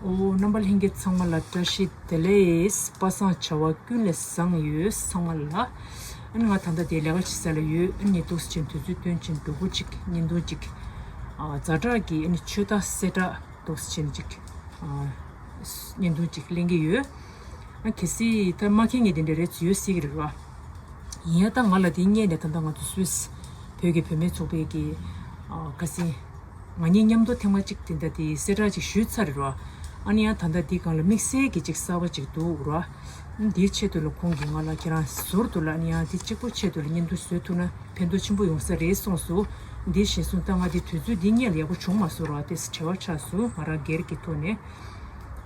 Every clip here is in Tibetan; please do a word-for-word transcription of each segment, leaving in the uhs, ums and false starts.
ཨོ། རྣམ་པ་ལྷན་རྒྱས་ཚང་མ་ལ་བཀྲ་ཤིས་བདེ་ལེགས། པ་སངས་བྱ་བ་ཀུན་ལས་བཟང་ཡོད་ཚང་མ་ལ། ཨ་ནི་ང་ད་ལྟ་དེ་ལས་ཀ་བྱེད་ས་ལ་ཡོད། ཨ་ནི་འདུག་སེ་བྱས་དུས་ཚོད་བཏོན་བྱས་མགྱོགས་པོ་ཅིག་བརྙན་ཐུང་ཅིག་ཨ། ཛ་དྲག་གི་ཨ་ནི་ཆོས་བདག་སྲས་བདག་འདུག་སེ་བྱས་ཅིག་ཨ། བརྙན་ཐུང་ཅིག་ལེན་གྱི་ཡོད། ཨ། གལ་སྲིད་ད་མ་མཁྱེན་མཁན་དེ་འདྲ་རེད་ཡོད་སྲིད་ཀྱི་རེད་བ། ཡིན་ཡང་ད་ང་ལ་དེ་སྔོན་ནས་ད་ལྟ་ང་ཚོ་སུད་སི་བོད་ཀྱི་བུད་མེད་ཚོགས་པའི་གི་ཨ། ཁ་སང་ང་གཉིས་མཉམ་དུ་ཐེངས་མ་གཅིག་དེ་འདྲ་དེ་གསལ་བསྒྲགས་ཅིག་ཞུས་ཚར་རེད་བ། ཨ་ནི་ཡང་ད་ལྟ་འདི་སྒང་ལ་དམིགས་བསལ་གྱི་ཅིག་གསར་པ་ཅིག་འདུག་ར། འདིའི་ཆེད་དུ་ལ་ཁོང་གིས་ང་ལ་ཁྱེད་རང་ཟུར་དུ་ལ་ཨ་ནི་ཡང་འདི་གཅིག་པོ་ཆེད་དུ་ལ་བརྙན་ཐུང་བཟོས་ཐུབ་ན་ཕན་ཐོགས་ཆེན་པོ་ཡོང་ས་རེད་གསུངས་སོང་། འདི་གཞིར་བཟུང་ད་ང་འདི་དུས་ཚོད་འདི་སྔོན་ལ་ཡག་པོ་བྱུང་མ་སོང་ར། དེ་བྲེལ་བ་ཆགས་སོང་ང་རང་སྒེར་གྱི་ཐོག་ནས།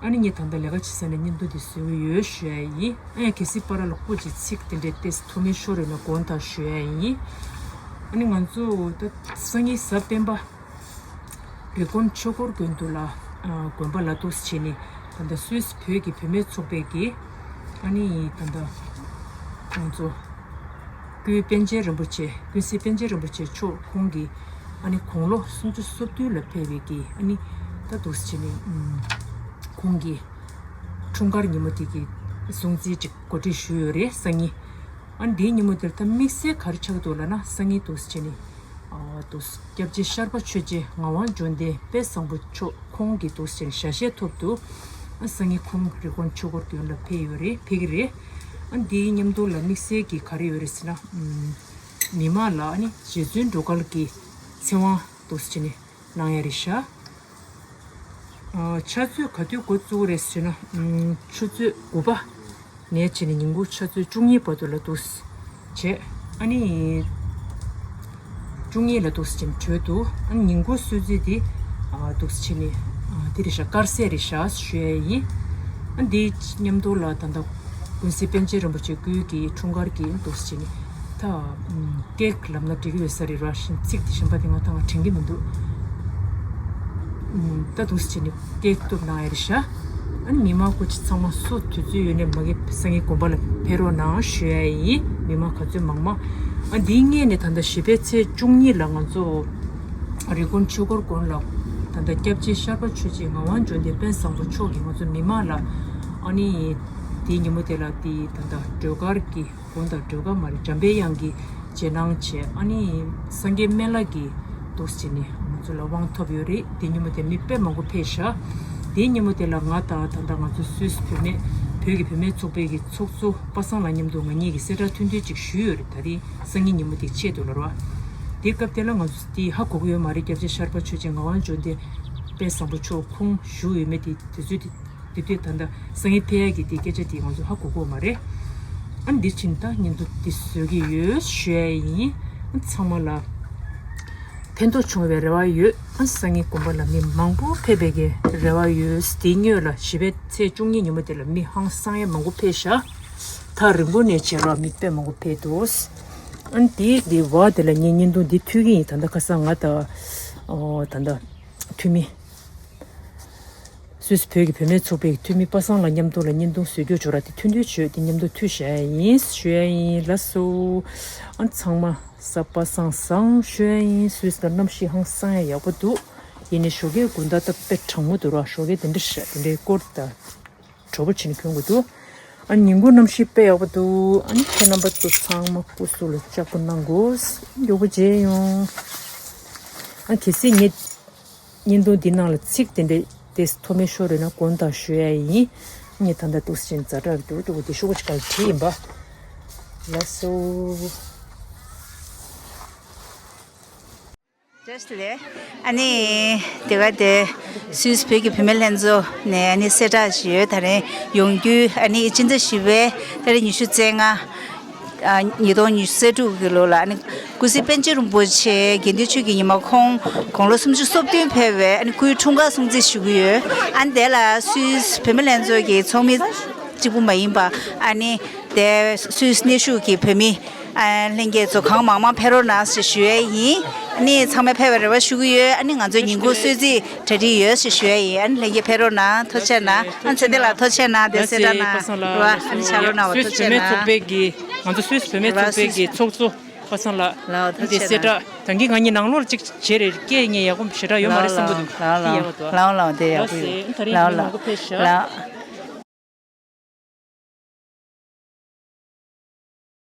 ཨ་ནི་ངས་ད་ལྟ་ལས་ཀ་བྱེད་ས་ནས་བརྙན་ཐུང་འདི་བཟོས་ཀྱི་ཡོད་ཞུ་ཡ་ཡིན། ཨ་ཡ་གལ་སྲིད་པར་ལ་ཀོ་ཅིག་ཚིག་དེ་འདྲའི་ཏེས་ཐོག་མའི་ཤོར་ཡོད་ན་དགོངས་དག་ཞུ་ཡ་ཡིན། ཨ་ནི་ང་ཚོ་ད་སང་ཉིན་གཟའ་སྤེན་པ་རི་ཀོན་ཆོས་འཁོར་དགོན་དུ་ལ་ཨ། དགོན་པ་ལ་འདུག་སེ་བྱས་ནས་ད་ལྟ་སུད་སི་བོད་ཀྱི་བུད་མེད་ཚོགས་པའི་གི་ཨ་ནི་ད་ལྟ་ང་ཚོ་ཀུན་པཎ་ཆེན་རིན་པོ་ཆེ་ཀུན་གཟིགས་པཎ་ཆེན་རིན་པོ་ཆེ་མཆོག་ཁོང་གི་ཨ་ནི་དགུང་ལོ་སུམ་ཅུ་སོ་བདུན་ལ་ཕེབས་པའི་གི་ཨ་ནི་ད་འདུག་སེ་བྱས་ནས་ཨུམ། ཁོང་གི་འཁྲུངས་སྐར་ཉིན་མོ་དེ་གི་སྲུང་བརྩི་ཅིག་གོ་སྒྲིག་ཞུས་ཡོད་རེད་སང་ཉིན། ཨ་ནི་དེའི་ཉིན་མོ་དེར་ད་དམིགས་བསལ་ག་རེ་ཆགས་འདུག་ལབ་ན་སང་ཉིན་འདུག་སེ་བྱས་ནས་ཨ། འདུག་སེ་སྐྱབས་རྗེ་ཤར་པ་ཆོས་རྗེ་ངག་དབང་འབྱོར་ལྡན་དཔལ་བཟང་པོ་མཆོག་ཁོང་གི་འདུག་སེ་བྱས་ནས་ཞལ་བཞེས་ཐོབ་འདུག་ཨ་སང་ཉིན་ཁོང་རི་ཀོན་ཆོས་འཁོར་དགོན་ལ་ཕེབས་ཡོད་རེད་ཕེབས་ཀྱི་རེད། ཨ་དེའི་མཉམ་དུ་ལ་དམིགས་བསལ་གྱི་ག་རེ་ཡོད་རེད་ཟེར་ན། ཨུམ། མི་མང་ལ་ཨ་ནི་རྗེ་བཙུན་སྒྲོལ་དཀར་གྱི་ཚེ་དབང་འདུག་སེ་བྱས་ནས་གནང་ཡ་རེད་ཤག་ཨ། ཕྱག་ཚོད་ག་དུས་འགོ་བཙུགས་རེད་ཟེར་ན། ཨུམ། ཆུ་ཚོད་དགུ་པ་ནས་བྱས་ནས་ཉིན་གུང་ཕྱག་ཚོད་བཅུ་གཉིས་བར་དུ་ལ་འདུག་སེ་བྱས། ཨ་ནི་བཅུ་གཉིས་ལ་འདུག་སེ་བྱས་ནས་གྲོལ་འདུག་ཨ་ནི་ཉིན་གུང་གསོལ་ཚིགས་འདི་ཨ། འདུག་སེ་བྱས་ནས་ཨ། འདི་རེད་ཤག་དཀར་ཟས་རེད་ཤག་ཞུ་ཡ་ཡིན། ཨ་འདི་མཉམ་དུ་ལ་ད་ལྟ་ཀུན་གཟིགས་པཎ་ཆེན་རིན་པོ་ཆེ་སྐུའི་གི་འཁྲུངས་སྐར་གྱི་འདུག་སེ་བྱས་ནས་ད་ཀེག་ལབ་ན་འགྲིག་གི་ཡོད་ས་རེད་ར། ཤིང་ཚིག་དེ་གཞན་པ་དེ་ང་ད་ང་དྲན་གྱི་མི་འདུག་ད་འདུག་སེ་བྱས་ནས་ཀེག་གཏུབ་གནང་ཡ་རེད་ཤག་ཨ་ནི་མི་མང་སྐུ་མཁྱེན་ཚང་མ་སུ་དུས་ཚོད་ཡོད་ནས་མ་གི་སང་ཉིན་དགོན་པ་ལ་ཕེབས་རོགས་གནང་ཞུ་ཡ་ཡིན། མི་མང་ག་ཚོད་མང་མང་། ཨ་འདིའི་སྔོན་ནས་ད་ལྟ་བཞི་པའི་ཚེས་བཅུ་གཉིས་ལ་ང་ཚོ་རི་ཀོན་ཆོས་འཁོར་དགོན་ལ་ད་ལྟ་སྐྱབས་རྗེ་ཤར་པ་ཆོས་རྗེ་ངག་དབང་འབྱོར་ལྡན་དཔལ་བཟང་པོ་མཆོག་གིས་ང་ཚོ་མི་མང་ལ་ཨ་ནི་དེའི་ཉིན་མོ་དེ་ལ་དེའི་ད་ལྟ་སྒྲོལ་དཀར་གྱི་དགོན་དང་སྒྲོལ་དཀར་མ་རེད་འཇམ་པའི་དབྱངས་ཀྱི་རྗེས་གནང་བྱས། ཨ་ནི་སངས་རྒྱས་སྨན་བླ་གི་འདུག་སེ་བྱས་ནས་ང་ཚོ་ལ་དབང་ཐོབ་ཡོད་རེད། དེ་ཉིན་མོ་དེ་མི་དཔེ་མང་པོ་ཕེབས་ཤག་དེའི་ཉིན་མོ་དེ་ལ་ང་དང་ད་ལྟ་ང་ཚོ་སུད་སི་བུད་མེད་བོད་ཀྱི་བུད་མེད་ཚོགས་པའི་གི་ཚོགས་གཙོ་པ་སངས་ལགས་མཉམ་དུ་ང་གཉིས་ཀྱིས་གསལ་བསྒྲགས་ཐུང་ཐུང་ཅིག་ཞུས་ཡོད་རེད། ད་རིང་སང་ཉིན་ཉིན་མོ་དེ་ཆེད་དུ་ལ་རོ། དེ་སྐབས་དེ་ལ་ང་ཚོ་དེ་ཧ་གོ་གི་ཡོད་མ་རེད། སྐྱབས་རྗེ་ཤར་པ་ཆོས་རྗེ་ངག་དབང་འབྱོར་ལྡན་དཔལ་བཟང་པོ་མཆོག་ཁོང་བཞུགས་ཡོད་མེད་དེ་དུས་ཚོད་དེ། དེ་དུས་ད་ལྟ་སང་ཉིན་ཕེབས་ཡ་གི་དེ་སྐད་ཆ་དེ་ང་ཚོ་ཧ་གོ་གོ་མ་རེད། ཨ་འདི་ཕྱིན་ད་བརྙན་ཐུང་འདི་བཟོ་གི་ཡོད་ཞུ་ཡ་ཡིན། ཚང་མ་ལ་ཕན་ཐོགས་བྱུང་བའི་རེ་བ་ཡོད། ཨ་སང་ཉིན་དགོན་པ་ལ་མི་མང་པོ་ཕེབས་པའི་གི་རེ་བ་ཡོད། དེ་སྔོན་ལ་བཞི་པའི་ཚེས་བཅུ་གཉིས་ཉིན་མོ་དེ་ལ་མི་ཧང་སང་ཡ་མང་པོ་ཕེབས་ཤག་ཐག་རིང་པོ་ནས་བྱས་རོགས་མི་དཔེ་མང་པོ་ཕེབས་འདུག་ཨ་འདི་འདི་བ་དེ་ལ་ངས་བརྙན་ཐུང་འདི་མཐུད་ཀྱི་ཡིན། ད་ལྟ་ཁ་སང་ང་ད་ཨོ་ད་ལྟ་འཐུས་མི། སུད་སི་བོད་ཀྱི་བུད་མེད་ཚོགས་པའི་འཐུས་མི་པ་སངས་ལགས་མཉམ་དུ་ལ་བརྙན་ཐུང་བཟོ་རྒྱུ་བྱོས་ར། དེ་ཐུང་ཐུང་བྱོས། དེ་མཉམ་དུ་མཐུད་བཞག་ཡ་ཡིན་ཞུ་ཡ་ཡིན། ལགས་སོ། ཨ་ཚང་མ་གཟའ་པ་སངས་བཟང་ཞུ་ཡ་ཡིན། སུད་སི་ལ་གནམ་གཤིས་ཧང་སང་ཡ་ཡག་པོ་འདུག་ཡིན་ནའི་ཞོགས་ཀའི་དགོང་དག་ད་དཔེ་གྲང་མོ་འདུག་ར། ཞོགས་ཀའི་དེ་འདྲ་ཞིག་དེ་འདྲའི་སྐོར་ད་གྲོགས་པོ་བྱས་ནས་གྱོན་དགོས་འདུག་ཨ་ཉིན་གུང་གནམ་གཤིས་དཔེ་ཡག་པོ་འདུག་ཨ་ནི་ཁྱེད་རྣམ་པ་ཚོ་ཚང་མ་སྐུ་གཟུགས་ལ་ལྕགས་པོ་གནང་དགོས། མགྱོགས་པོ་མཇལ་ཡོང་། ཨ་གལ་སྲིད་ངས་བརྙན་ཐུང་འདི་ནང་ལ་ཚིག་དེ་འདྲ་དེ་མཐོ་དམན་ཤོར་རེད་ན་དགོངས་དག་ཞུ་ཡ་ཡིན། ངས་ད་ལྟ་འདུག་སེ་ཛ་དྲག་གི་འགྱུར་འགྲོ་གི་དེ་ཤོག་གུ་ཅིག་ག་ལ་བྲིས་ཡིན་པ། ལགས་སོ། བཀྲ་ཤིས་བདེ་ལེགས། ཨ་ནི་དེ་ག་དེ་སུད་སི་བོད་ཀྱི་བུད་མེད་ལྷན་ཚོགས་ནས་ཨ་ནི་གསལ་བསྒྲགས་ཞུས་ཡོད། ད་རེས་ཡོང་རྒྱུ་ཨ་ནི་སྤྱི་ཟླ་བཞི་པའི་ཏ་རིག་ཉི་ཤུ་རྩ་ལྔ། ཉིས་སྟོང་ཉི་ཤུ་རྩ་དྲུག་གི་ལོ་ལ་ཨ་ནི་ཀུན་གཟིགས་པཎ་ཆེན་རིན་པོ་ཆེ་དགེ་འདུན་ཆོས་ཀྱི་ཉི་མ་ཁོང་དགུང་ལོ་སུམ་ཅུ་སོ་བདུན་ཕེབས་པའི་ཨ་ནི་སྐུའི་འཁྲུངས་སྐར་སྲུང་བརྩི་ཞུ་གི་ཡོད། ཨ་ནི་དེ་ལ་སུད་སི་བུད་མེད་ལྷན་ཚོགས་ཀྱི་ཚོགས་མི་གཅིག་པུ་མ་ཡིན་པ་ཨ་ནི་དེ་སུད་སི་གནས་བཞུགས་ཀྱི་བོད་མི་ཨ་ལྷན་རྒྱས་ཚོ་གང་མང་མང་ཕེབས་རོགས་གནང་ཞེས་ཞུ་ཡས་ཡིན། ཨ་ནི་ཚང་མས་ཕེབས་པའི་རེ་བ་ཞུ་གི་ཡོད། ཨ་ནི་ང་ཚོ་ཉིན་གུང་གསོལ་ཚིགས་གྲ་སྒྲིག་ཡོད་ཞེས་ཞུ་ཡས་ཡིན། ཨ་ནི་ལྷན་རྒྱས་ཕེབས་རོགས་གནང་། ཐུགས་རྗེ་གནང་། ཨ་ནི་ཚེ་བརྟན་ལགས་ཐུགས་རྗེ་གནང་། དེ་གསལ་བསྒྲགས་གནང་རོགས། ཐུགས་རྗེ་གནང་། ཨ་ནི་ཕྱག་རོགས་གནང་བ་ཐུགས་རྗེ་གནང་། སུད་སི་བུད་མེད་ཚོགས་པའི་གི་ང་ཚོ་སུད་སི་བུད་མེད་ཚོགས་པའི་གི་ཚོགས་གཙོ། པ་སངས་ལགས། ལགས་ཐུགས་རྗེ་ཆེ་གནང་། གསལ་བསྒྲགས་ད་གིན་ང་གཉིས་ནང་ལོགས་ལ་གཅིག་བྱས་རེད། སྐད་ངས་ཡག་པོ་ཞེ་དྲག་ཡོད་མ་རེད་བསམ་གྱི་འདུག་ལགས་ལགས་ཡག་པོ་འདུག་ལགས་ལགས་དེ་ཡག་པོ་ཡོད། ལགས་ལགས། ད་རིང་ལགས་ལགས། མི་མང་པོ་ཕེབས་ཤག་ལགས།